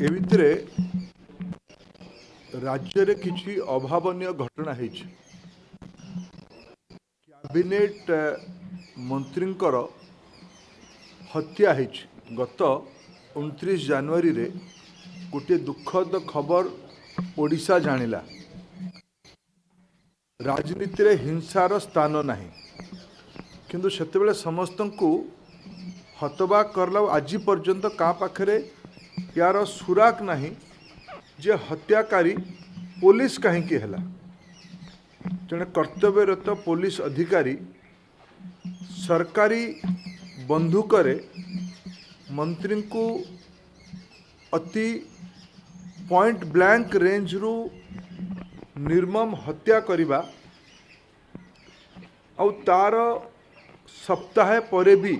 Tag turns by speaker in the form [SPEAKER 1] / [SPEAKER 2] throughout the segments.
[SPEAKER 1] ଏ ଭିତରେ ରାଜ୍ୟରେ କିଛି ଅଭାବନୀୟ ଘଟଣା ହେଇଛି। କ୍ୟାବିନେଟ୍ ମନ୍ତ୍ରୀଙ୍କର ହତ୍ୟା ହେଇଛି। ଗତ 29 ଜାନୁଆରୀରେ ଗୋଟିଏ ଦୁଃଖଦ ଖବର ଓଡ଼ିଶା ଜାଣିଲା। ରାଜନୀତିରେ ହିଂସାର ସ୍ଥାନ ନାହିଁ, କିନ୍ତୁ ସେତେବେଳେ ସମସ୍ତଙ୍କୁ ହତବାକ କରିଲା। ଆଜି ପର୍ଯ୍ୟନ୍ତ କାହା ପାଖରେ ୟାର ସୁରାକ ନାହିଁ ଯେ ହତ୍ୟାକାରୀ ପୋଲିସ କାହିଁକି ହେଲା। ଜଣେ କର୍ତ୍ତବ୍ୟରତ ପୋଲିସ ଅଧିକାରୀ ସରକାରୀ ବନ୍ଧୁକରେ ମନ୍ତ୍ରୀଙ୍କୁ ଅତି ପଏଣ୍ଟ ବ୍ଲାଙ୍କ ରେଞ୍ଜରୁ ନିର୍ମମ ହତ୍ୟା କରିବା, ଆଉ ତାର ସପ୍ତାହେ ପରେ ବି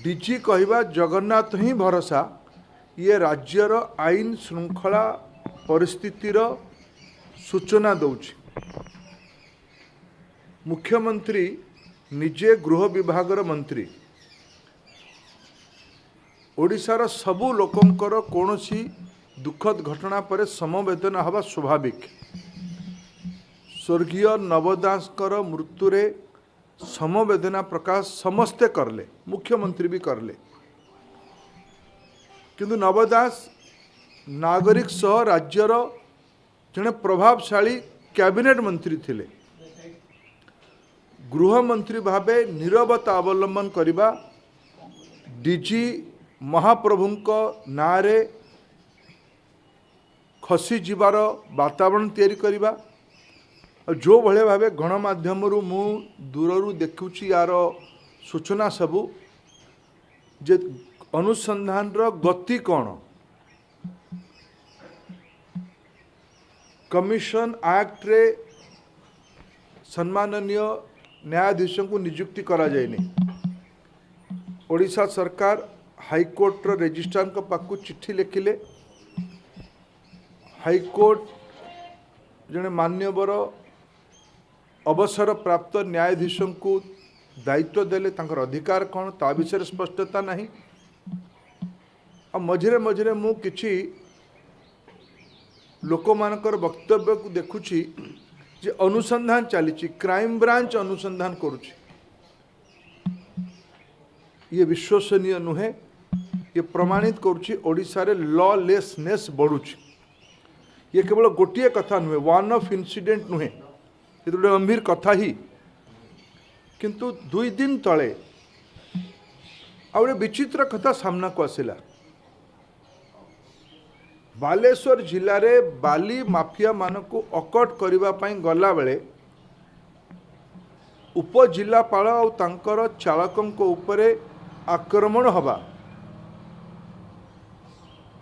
[SPEAKER 1] ଡିଜି କହିବା ଜଗନ୍ନାଥ ହିଁ ଭରସା, ଇଏ ରାଜ୍ୟର ଆଇନ ଶୃଙ୍ଖଳା ପରିସ୍ଥିତିର ସୂଚନା ଦେଉଛି। ମୁଖ୍ୟମନ୍ତ୍ରୀ ନିଜେ ଗୃହ ବିଭାଗର ମନ୍ତ୍ରୀ, ଓଡ଼ିଶାର ସବୁ ଲୋକଙ୍କର କୌଣସି ଦୁଃଖଦ ଘଟଣା ପରେ ସମବେଦନା ହେବା ସ୍ୱାଭାବିକ। ସ୍ୱର୍ଗୀୟ ନବ ଦାସଙ୍କର ମୃତ୍ୟୁରେ ସମବେଦନା ପ୍ରକାଶ ସମସ୍ତେ କଲେ, ମୁଖ୍ୟମନ୍ତ୍ରୀ ବି କଲେ, କିନ୍ତୁ ନବ ଦାସ ନାଗରିକ ସହ ରାଜ୍ୟର ଜଣେ ପ୍ରଭାବଶାଳୀ କ୍ୟାବିନେଟ୍ ମନ୍ତ୍ରୀ ଥିଲେ। ଗୃହମନ୍ତ୍ରୀ ଭାବେ ନୀରବତା ଅବଲମ୍ବନ କରିବା, ଡିଜି ମହାପ୍ରଭୁଙ୍କ ନାଁରେ ଖସିଯିବାର ବାତାବରଣ ତିଆରି କରିବା, ଆଉ ଯେଉଁ ଭଳିଆ ଭାବେ ଗଣମାଧ୍ୟମରୁ ମୁଁ ଦୂରରୁ ଦେଖୁଛି ୟାର ସୂଚନା ସବୁ, ଯେ ଅନୁସନ୍ଧାନର ଗତି କ'ଣ, କମିଶନ ଆକ୍ଟରେ ସମ୍ମାନନୀୟ ନ୍ୟାୟାଧୀଶଙ୍କୁ ନିଯୁକ୍ତି କରାଯାଇନି। ଓଡ଼ିଶା ସରକାର ହାଇକୋର୍ଟର ରେଜିଷ୍ଟ୍ରାରଙ୍କ ପାଖକୁ ଚିଠି ଲେଖିଲେ, ହାଇକୋର୍ଟ ଜଣେ ମାନ୍ୟବର ଅବସରପ୍ରାପ୍ତ ନ୍ୟାୟାଧୀଶଙ୍କୁ ଦାୟିତ୍ୱ ଦେଲେ, ତାଙ୍କର ଅଧିକାର କ'ଣ ତା ବିଷୟରେ ସ୍ପଷ୍ଟତା ନାହିଁ। ଆଉ ମଝିରେ ମଝିରେ ମୁଁ କିଛି ଲୋକମାନଙ୍କର ବକ୍ତବ୍ୟକୁ ଦେଖୁଛି ଯେ ଅନୁସନ୍ଧାନ ଚାଲିଛି, କ୍ରାଇମବ୍ରାଞ୍ଚ ଅନୁସନ୍ଧାନ କରୁଛି। ଇଏ ବିଶ୍ୱସନୀୟ ନୁହେଁ। ଇଏ ପ୍ରମାଣିତ କରୁଛି ଓଡ଼ିଶାରେ ଲଲେସନେସ୍ ବଢ଼ୁଛି। ଇଏ କେବଳ ଗୋଟିଏ କଥା ନୁହେଁ, ୱାନ୍ ଅଫ୍ ଇନସିଡେଣ୍ଟ ନୁହେଁ, ଏ ଗୋଟେ ଗମ୍ଭୀର କଥା ହିଁ। କିନ୍ତୁ 2 ଦିନ ତଳେ ଆଉ ଗୋଟେ ବିଚିତ୍ର କଥା ସାମ୍ନାକୁ ଆସିଲା। ବାଲେଶ୍ୱର ଜିଲ୍ଲାରେ ବାଲି ମାଫିଆମାନଙ୍କୁ ଅକଟ କରିବା ପାଇଁ ଗଲାବେଳେ ଉପଜିଲ୍ଲାପାଳ ଆଉ ତାଙ୍କର ଚାଳକଙ୍କ ଉପରେ ଆକ୍ରମଣ ହେବା,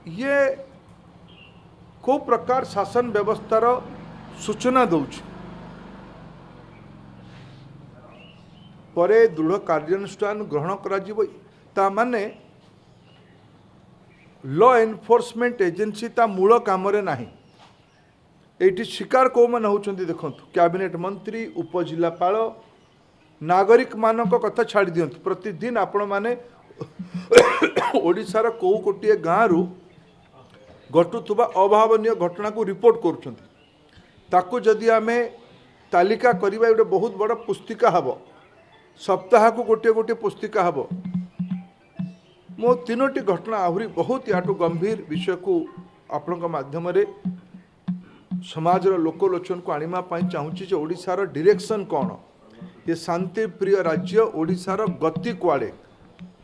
[SPEAKER 1] ଇଏ କେଉଁ ପ୍ରକାର ଶାସନ ବ୍ୟବସ୍ଥାର ସୂଚନା ଦେଉଛି? ପରେ ଦୃଢ଼ କାର୍ଯ୍ୟାନୁଷ୍ଠାନ ଗ୍ରହଣ କରାଯିବ, ତା ମାନେ ଲ ଏନଫୋର୍ସମେଣ୍ଟ ଏଜେନ୍ସି ତା ମୂଳ କାମରେ ନାହିଁ। ଏଇଠି ଶିକାର କେଉଁମାନେ ହେଉଛନ୍ତି ଦେଖନ୍ତୁ, କ୍ୟାବିନେଟ୍ ମନ୍ତ୍ରୀ, ଉପଜିଲ୍ଲାପାଳ, ନାଗରିକମାନଙ୍କ କଥା ଛାଡ଼ି ଦିଅନ୍ତୁ। ପ୍ରତିଦିନ ଆପଣମାନେ ଓଡ଼ିଶାର କେଉଁ ଗୋଟିଏ ଗାଁରୁ ଘଟୁଥିବା ଅଭାବନୀୟ ଘଟଣାକୁ ରିପୋର୍ଟ କରୁଛନ୍ତି। ତାକୁ ଯଦି ଆମେ ତାଲିକା କରିବା, ଗୋଟେ ବହୁତ ବଡ଼ ପୁସ୍ତିକା ହେବ, ସପ୍ତାହକୁ ଗୋଟିଏ ଗୋଟିଏ ପୁସ୍ତିକା ହେବ। ମୋ 3ଟି ଘଟଣା ଆହୁରି ବହୁତ ୟାଠୁ ଗମ୍ଭୀର ବିଷୟକୁ ଆପଣଙ୍କ ମାଧ୍ୟମରେ ସମାଜର ଲୋକଲୋଚନକୁ ଆଣିବା ପାଇଁ ଚାହୁଁଛି ଯେ ଓଡ଼ିଶାର ଡିରେକ୍ସନ୍ କ'ଣ, ଏ ଶାନ୍ତିପ୍ରିୟ ରାଜ୍ୟ ଓଡ଼ିଶାର ଗତି କୁଆଡ଼େ,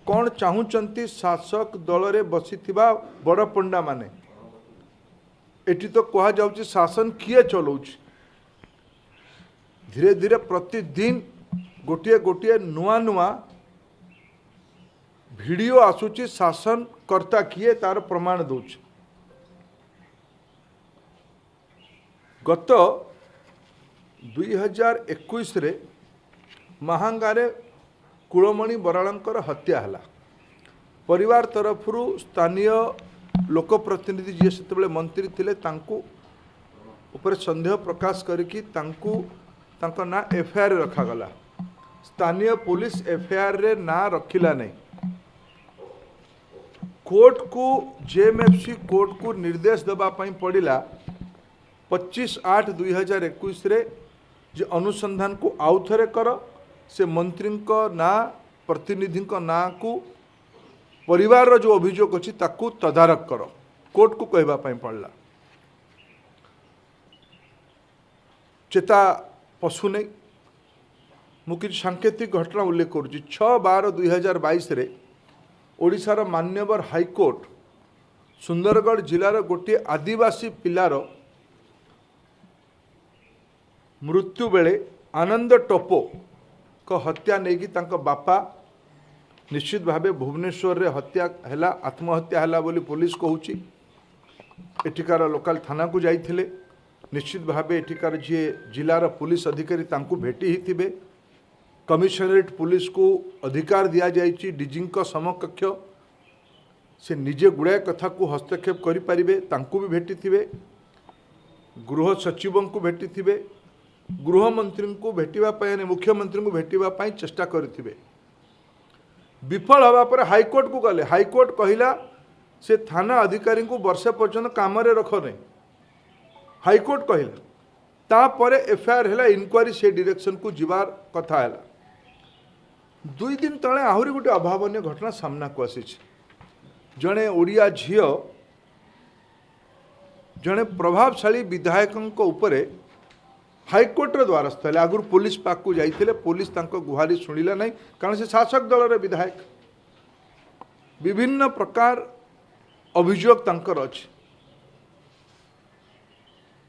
[SPEAKER 1] କ'ଣ ଚାହୁଁଛନ୍ତି ଶାସକ ଦଳରେ ବସିଥିବା ବଡ଼ ପଣ୍ଡାମାନେ। ଏଠି ତ କୁହାଯାଉଛି ଶାସନ କିଏ ଚଲାଉଛି। ଧୀରେ ଧୀରେ ପ୍ରତିଦିନ ଗୋଟିଏ ଗୋଟିଏ ନୂଆ ନୂଆ ଭିଡ଼ିଓ ଆସୁଛି, ଶାସନକର୍ତ୍ତା କିଏ ତାର ପ୍ରମାଣ ଦେଉଛି। ଗତ 2021ରେ ମାହାଙ୍ଗାରେ କୁଳମଣି ବରାଳଙ୍କର ହତ୍ୟା ହେଲା। ପରିବାର ତରଫରୁ ସ୍ଥାନୀୟ ଲୋକପ୍ରତିନିଧି ଯିଏ ସେତେବେଳେ ମନ୍ତ୍ରୀ ଥିଲେ ତାଙ୍କୁ ଉପରେ ସନ୍ଦେହ ପ୍ରକାଶ କରିକି ତାଙ୍କୁ ତାଙ୍କ ନାଁ ଏଫଆଇଆର୍ ରଖାଗଲା। ସ୍ଥାନୀୟ ପୋଲିସ ଏଫଆଇଆର୍ରେ ନାଁ ରଖିଲା ନାହିଁ। କୋର୍ଟକୁ, ଜେଏମ୍ଏଫ୍ସି କୋର୍ଟକୁ ନିର୍ଦ୍ଦେଶ ଦେବା ପାଇଁ ପଡ଼ିଲା 25/8/2021ରେ ଯେ ଅନୁସନ୍ଧାନକୁ ଆଉ ଥରେ କର, ସେ ମନ୍ତ୍ରୀଙ୍କ ନାଁ, ପ୍ରତିନିଧିଙ୍କ ନାଁକୁ, ପରିବାରର ଯେଉଁ ଅଭିଯୋଗ ଅଛି ତାକୁ ତଦାରଖ କର, କୋର୍ଟକୁ କହିବା ପାଇଁ ପଡ଼ିଲା। ଚେତା ପଶୁନେଇ। ମୁଁ କିଛି ସାଙ୍କେତିକ ଘଟଣା ଉଲ୍ଲେଖ କରୁଛି। 6/12/2022ରେ ଓଡ଼ିଶାର ମାନ୍ୟବର ହାଇକୋର୍ଟ ସୁନ୍ଦରଗଡ଼ ଜିଲ୍ଲାର ଗୋଟିଏ ଆଦିବାସୀ ପିଲାର ମୃତ୍ୟୁ ବେଳେ ଆନନ୍ଦ ଟପୋଙ୍କ ହତ୍ୟା ନେଇକି ତାଙ୍କ ବାପା ନିଶ୍ଚିତ ଭାବେ ଭୁବନେଶ୍ୱରରେ ହତ୍ୟା ହେଲା, ଆତ୍ମହତ୍ୟା ହେଲା ବୋଲି ପୋଲିସ କହୁଛି। ଏଠିକାର ଲୋକାଲ ଥାନାକୁ ଯାଇଥିଲେ, ନିଶ୍ଚିତ ଭାବେ ଏଠିକାର ଯିଏ ଜିଲ୍ଲାର ପୋଲିସ ଅଧିକାରୀ ତାଙ୍କୁ ଭେଟି ହେଇଥିବେ। କମିଶନରେଟ୍ ପୋଲିସକୁ ଅଧିକାର ଦିଆଯାଇଛି ଡିଜିଙ୍କ ସମକକ୍ଷ, ସେ ନିଜେ ଗୁଡ଼ାଏ କଥାକୁ ହସ୍ତକ୍ଷେପ କରିପାରିବେ, ତାଙ୍କୁ ବି ଭେଟିଥିବେ, ଗୃହ ସଚିବଙ୍କୁ ଭେଟିଥିବେ, ଗୃହମନ୍ତ୍ରୀଙ୍କୁ ଭେଟିବା ପାଇଁ, ମୁଖ୍ୟମନ୍ତ୍ରୀଙ୍କୁ ଭେଟିବା ପାଇଁ ଚେଷ୍ଟା କରିଥିବେ। ବିଫଳ ହେବା ପରେ ହାଇକୋର୍ଟକୁ ଗଲେ। ହାଇକୋର୍ଟ କହିଲା ସେ ଥାନା ଅଧିକାରୀଙ୍କୁ ବର୍ଷେ ପର୍ଯ୍ୟନ୍ତ କାମରେ ରଖ ନାହିଁ, ହାଇକୋର୍ଟ କହିଲା। ତାପରେ ଏଫଆଇଆର୍ ହେଲା, ଇନକ୍ୱାରି ସେ ଡିରେକ୍ସନକୁ ଯିବାର କଥା ହେଲା। 2 ଦିନ ତଳେ ଆହୁରି ଗୋଟେ ଅଭାବନୀୟ ଘଟଣା ସାମ୍ନାକୁ ଆସିଛି। ଜଣେ ଓଡ଼ିଆ ଝିଅ ଜଣେ ପ୍ରଭାବଶାଳୀ ବିଧାୟକଙ୍କ ଉପରେ ହାଇକୋର୍ଟର ଦ୍ୱାରସ୍ଥ ହେଲେ। ଆଗରୁ ପୋଲିସ ପାଖକୁ ଯାଇଥିଲେ, ପୋଲିସ ତାଙ୍କ ଗୁହାରି ଶୁଣିଲା ନାହିଁ, କାରଣ ସେ ଶାସକ ଦଳର ବିଧାୟକ। ବିଭିନ୍ନ ପ୍ରକାର ଅଭିଯୋଗ ତାଙ୍କର ଅଛି,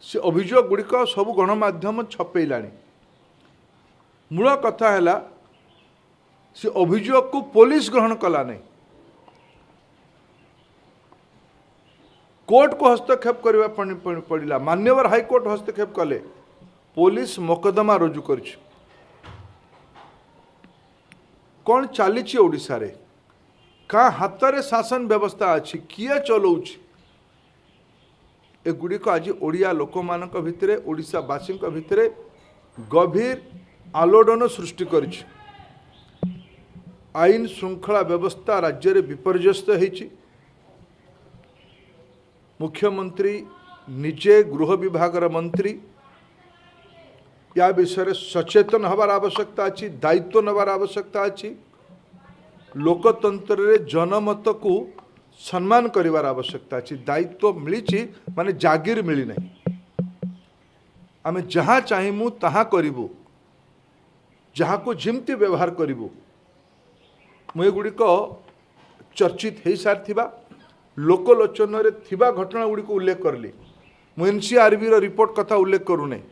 [SPEAKER 1] ସେ ଅଭିଯୋଗ ଗୁଡ଼ିକ ସବୁ ଗଣମାଧ୍ୟମ ଛପେଇଲାଣି। ମୂଳ କଥା ହେଲା ସେ ଅଭିଯୋଗକୁ ପୋଲିସ ଗ୍ରହଣ କଲା ନାହିଁ, କୋର୍ଟକୁ ହସ୍ତକ୍ଷେପ କରିବା ପଡ଼ିଲା, ମାନ୍ୟବର ହାଇକୋର୍ଟ ହସ୍ତକ୍ଷେପ କଲେ, ପୋଲିସ ମକଦ୍ଦମା ରୁଜୁ କରିଛି। କ'ଣ ଚାଲିଛି ଓଡ଼ିଶାରେ? କାହା ହାତରେ ଶାସନ ବ୍ୟବସ୍ଥା ଅଛି? କିଏ ଚଲାଉଛି? ଏଗୁଡ଼ିକ ଆଜି ଓଡ଼ିଆ ଲୋକମାନଙ୍କ ଭିତରେ, ଓଡ଼ିଶାବାସୀଙ୍କ ଭିତରେ ଗଭୀର ଆଲୋଡ଼ନ ସୃଷ୍ଟି କରିଛି। ଆଇନ ଶୃଙ୍ଖଳା ବ୍ୟବସ୍ଥା ରାଜ୍ୟରେ ବିପର୍ଯ୍ୟସ୍ତ ହେଇଛି। ମୁଖ୍ୟମନ୍ତ୍ରୀ ନିଜେ ଗୃହ ବିଭାଗର ମନ୍ତ୍ରୀ, ୟା ବିଷୟରେ ସଚେତନ ହେବାର ଆବଶ୍ୟକତା ଅଛି, ଦାୟିତ୍ୱ ନେବାର ଆବଶ୍ୟକତା ଅଛି। ଲୋକତନ୍ତ୍ରରେ ଜନମତକୁ ସମ୍ମାନ କରିବାର ଆବଶ୍ୟକତା ଅଛି। ଦାୟିତ୍ୱ ମିଳିଛି ମାନେ ଜାଗିର ମିଳିନାହିଁ। ଆମେ ଯାହା ଚାହିଁମୁ ତାହା କରିବୁ, ଯାହାକୁ ଯେମିତି ବ୍ୟବହାର କରିବୁ। ମୁଁ ଏଗୁଡ଼ିକ ଚର୍ଚ୍ଚିତ ହେଇସାରିଥିବା ଲୋକଲୋଚନରେ ଥିବା ଘଟଣା ଗୁଡ଼ିକୁ ଉଲ୍ଲେଖ କରିଲି। ମୁଁ ଏନ୍ସିଆର୍ବିର ରିପୋର୍ଟ କଥା ଉଲ୍ଲେଖ କରୁନାହିଁ,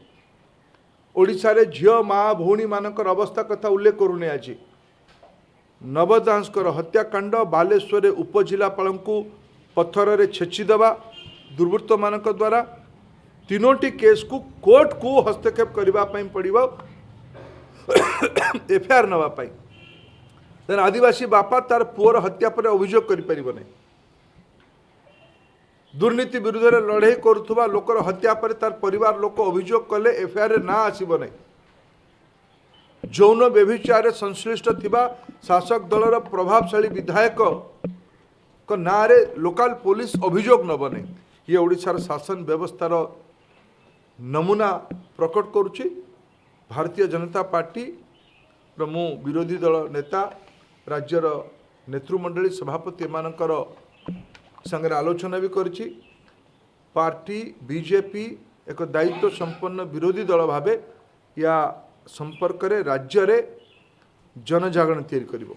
[SPEAKER 1] ଓଡ଼ିଶାରେ ଝିଅ ମା ଭଉଣୀମାନଙ୍କର ଅବସ୍ଥା କଥା ଉଲ୍ଲେଖ କରୁନାହିଁ। ଆଜି ନବ ଦାସଙ୍କର ହତ୍ୟାକାଣ୍ଡ, ବାଲେଶ୍ୱରରେ ଉପଜିଲ୍ଲାପାଳଙ୍କୁ ପଥରରେ ଛେଚିଦେବା ଦୁର୍ବୃତ୍ତମାନଙ୍କ ଦ୍ୱାରା, 3ଟି କେସ୍କୁ କୋର୍ଟକୁ ହସ୍ତକ୍ଷେପ କରିବା ପାଇଁ ପଡ଼ିବ ଏଫଆଇଆର୍ ନେବା ପାଇଁ। ତେଣୁ ଆଦିବାସୀ ବାପା ତାର ପୁଅର ହତ୍ୟା ପରେ ଅଭିଯୋଗ କରିପାରିବ ନାହିଁ। ଦୁର୍ନୀତି ବିରୁଦ୍ଧରେ ଲଢ଼େଇ କରୁଥିବା ଲୋକର ହତ୍ୟା ପରେ ତାର ପରିବାର ଲୋକ ଅଭିଯୋଗ କଲେ ଏଫଆଇଆର୍ରେ ନାଁ ଆସିବ ନାହିଁ। ଯୌନ ବ୍ୟଭିଚାରରେ ସଂଶ୍ଳିଷ୍ଟ ଥିବା ଶାସକ ଦଳର ପ୍ରଭାବଶାଳୀ ବିଧାୟକଙ୍କ ନାଁରେ ଲୋକାଲ ପୋଲିସ ଅଭିଯୋଗ ନେବ ନାହିଁ। ଇଏ ଓଡ଼ିଶାର ଶାସନ ବ୍ୟବସ୍ଥାର ନମୁନା ପ୍ରକଟ କରୁଛି। ଭାରତୀୟ ଜନତା ପାର୍ଟିର ମୁଁ ବିରୋଧୀ ଦଳ ନେତା, ରାଜ୍ୟର ନେତୃମଣ୍ଡଳୀ, ସଭାପତି ଏମାନଙ୍କର ସାଙ୍ଗରେ ଆଲୋଚନା ବି କରିଛି। ପାର୍ଟି ବିଜେପି ଏକ ଦାୟିତ୍ୱ ସମ୍ପନ୍ନ ବିରୋଧୀ ଦଳ ଭାବେ ୟା ସମ୍ପର୍କରେ ରାଜ୍ୟରେ ଜନଜାଗରଣ ତିଆରି କରିବ।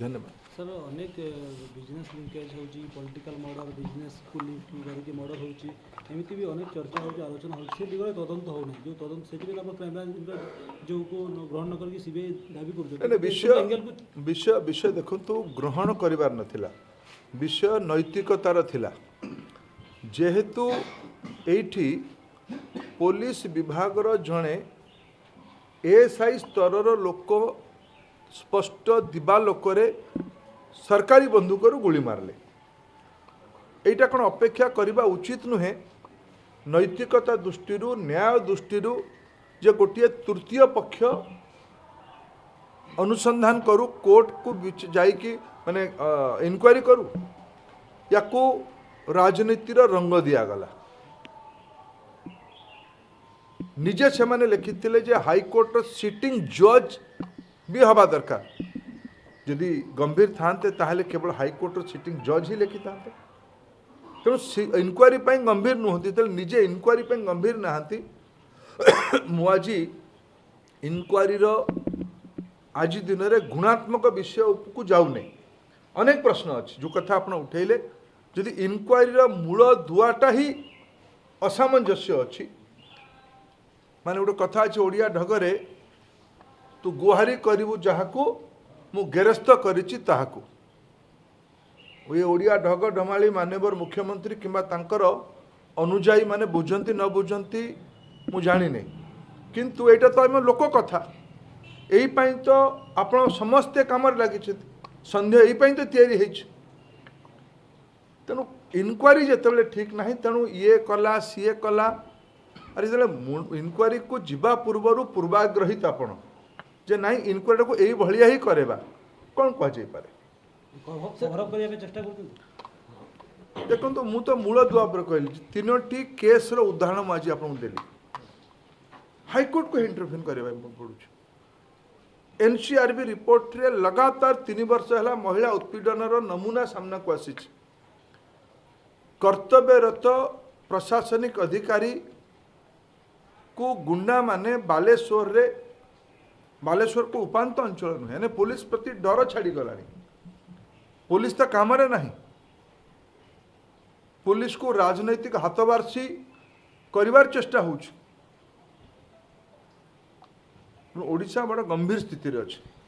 [SPEAKER 1] ଧନ୍ୟବାଦ।
[SPEAKER 2] ସାର୍, ଅନେକ ବିଜନେସ୍ ଲିଙ୍କେଜ୍ ହେଉଛି, ପଲିଟିକାଲ ମର୍ଡ଼ର, ବିଜନେସ୍କୁ ଲିଙ୍କ କରିକି ମର୍ଡ଼ର ହେଉଛି, ଏମିତି ବି ଅନେକ ଚର୍ଚ୍ଚା ହେଉଛି, ଆଲୋଚନା ହେଉଛି। ସେ ଦିଗରେ ତଦନ୍ତ ହେଉନାହିଁ। ଯେଉଁ ତଦନ୍ତ ସେଥିପାଇଁ ଆପଣ କ୍ରାଇମବ୍ରାଞ୍ଚ ଯେଉଁକୁ ଗ୍ରହଣ ନ କରିକି ସିବିଆଇ ଦାବି କରୁଛନ୍ତି।
[SPEAKER 1] ବିଷୟ ଦେଖନ୍ତୁ, ଗ୍ରହଣ କରିବାର ନଥିଲା, ବିଷୟ ନୈତିକତାର ଥିଲା। ଯେହେତୁ ଏଇଠି ପୋଲିସ ବିଭାଗର ଜଣେ ଏଏସ୍ଆଇ ସ୍ତରର ଲୋକ ସ୍ପଷ୍ଟ ଦିବା ଲୋକରେ ସରକାରୀ ବନ୍ଧୁକରୁ ଗୁଳି ମାରିଲେ, ଏଇଟା କ'ଣ ଅପେକ୍ଷା କରିବା ଉଚିତ ନୁହେଁ ନୈତିକତା ଦୃଷ୍ଟିରୁ, ନ୍ୟାୟ ଦୃଷ୍ଟିରୁ, ଯେ ଗୋଟିଏ ତୃତୀୟ ପକ୍ଷ ଅନୁସନ୍ଧାନ କରୁ, କୋର୍ଟକୁ ଯାଇକି ମାନେ ଇନକ୍ୱାରି କରୁ। ୟାକୁ ରାଜନୀତିର ରଙ୍ଗ ଦିଆଗଲା। ନିଜେ ସେମାନେ ଲେଖିଥିଲେ ଯେ ହାଇକୋର୍ଟର ସିଟିଂ ଜଜ୍ ବି ହେବା ଦରକାର। ଯଦି ଗମ୍ଭୀର ଥାନ୍ତେ, ତାହେଲେ କେବଳ ହାଇକୋର୍ଟର ସିଟିଂ ଜଜ୍ ହିଁ ଲେଖିଥାନ୍ତେ। ତେଣୁ ଇନକ୍ୱାରି ପାଇଁ ଗମ୍ଭୀର ନୁହନ୍ତି। ଯେତେବେଳେ ନିଜେ ଇନକ୍ୱାରି ପାଇଁ ଗମ୍ଭୀର ନାହାନ୍ତି, ମୁଁ ଆଜି ଇନକ୍ୱାରିର ଆଜି ଦିନରେ ଗୁଣାତ୍ମକ ବିଷୟକୁ ଯାଉନାହିଁ। ଅନେକ ପ୍ରଶ୍ନ ଅଛି, ଯେଉଁ କଥା ଆପଣ ଉଠେଇଲେ। ଯଦି ଇନକ୍ୱାରିର ମୂଳ ଦୁଆଟା ହିଁ ଅସାମଞ୍ଜସ୍ୟ ଅଛି, ମାନେ ଗୋଟେ କଥା ଅଛି ଓଡ଼ିଆ ଢଗରେ, ତୁ ଗୁହାରି କରିବୁ ଯାହାକୁ, ମୁଁ ଗେରସ୍ତ କରିଛି ତାହାକୁ। ଏ ଓଡ଼ିଆ ଢଗ ଢମାଳି ମାନ୍ୟବର ମୁଖ୍ୟମନ୍ତ୍ରୀ କିମ୍ବା ତାଙ୍କର ଅନୁଯାୟୀ ମାନେ ବୁଝନ୍ତି ନ ବୁଝନ୍ତି ମୁଁ ଜାଣିନି, କିନ୍ତୁ ଏଇଟା ତ ଆମ ଲୋକ କଥା। ଏଇ ପାଇଁ ତ ଆପଣ ସମସ୍ତେ କାମରେ ଲାଗିଛନ୍ତି। ସନ୍ଦେହ ଏଇ ପାଇଁ ତ ତିଆରି ହେଇଛି। ତେଣୁ ଇନକ୍ୱାରି ଯେତେବେଳେ ଠିକ୍ ନାହିଁ, ତେଣୁ ଇଏ କଲା ସିଏ କଲା, ଆରେ ଯେତେବେଳେ ଇନକ୍ୱାରିକୁ ଯିବା ପୂର୍ବରୁ ପୂର୍ବାଗ୍ରହିତ ଆପଣ ଯେ ନାଇଁ, ଇନକ୍ୱାରିଟାକୁ ଏଇଭଳିଆ ହିଁ କରେଇବା, କ'ଣ କୁହାଯାଇପାରେ?
[SPEAKER 2] କଭରଅପ୍ କରିବା ପାଇଁ ଚେଷ୍ଟା କରୁଛନ୍ତି?
[SPEAKER 1] ଦେଖନ୍ତୁ, ମୁଁ ତ ମୂଳ ଦୁଆ ଉପରେ କହିଲି। ତିନୋଟି କେସ୍ର ଉଦାହରଣ ମୁଁ ଆଜି ଆପଣଙ୍କୁ ଦେଲି। ହାଇକୋର୍ଟକୁ ଇଣ୍ଟରଭିନ୍ କରିବା ପାଇଁ ପଡ଼ୁଛି। ଏନ୍ସିଆରବି ରିପୋର୍ଟରେ ଲଗାତାର 3 ବର୍ଷ ହେଲା ମହିଳା ଉତ୍ପୀଡ଼ନର ନମୁନା ସାମ୍ନାକୁ ଆସିଛି। କର୍ତ୍ତବ୍ୟରତ ପ୍ରଶାସନିକ ଅଧିକାରୀକୁ ଗୁଣ୍ଡାମାନେ ବାଲେଶ୍ୱରରେ, ବାଲେଶ୍ୱରକୁ ଉପାନ୍ତ ଅଞ୍ଚଳ ନୁହେଁ, ମାନେ ପୋଲିସ ପ୍ରତି ଡର ଛାଡ଼ିଗଲାଣି। ପୋଲିସ ତ କାମରେ ନାହିଁ। ପୋଲିସକୁ ରାଜନୈତିକ ହାତବାରିସୀ କରିବାର ଚେଷ୍ଟା ହେଉଛି। ଓଡ଼ିଶା ବଡ଼ ଗମ୍ଭୀର ସ୍ଥିତିରେ ଅଛି।